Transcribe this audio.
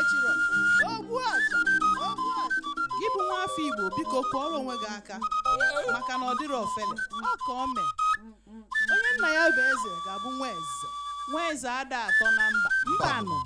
echiro. Ogbu aja, ogbu aja. Gị bụ nwa afọ Igbo, biko kụọrọ onwe gị aka maka na ọ dịrọ ofele. Ọ ka o mee. Onye nna ya bụ eze ga-abụ nwa eze. Nwa eze ada atọ na mba. Mbanụ.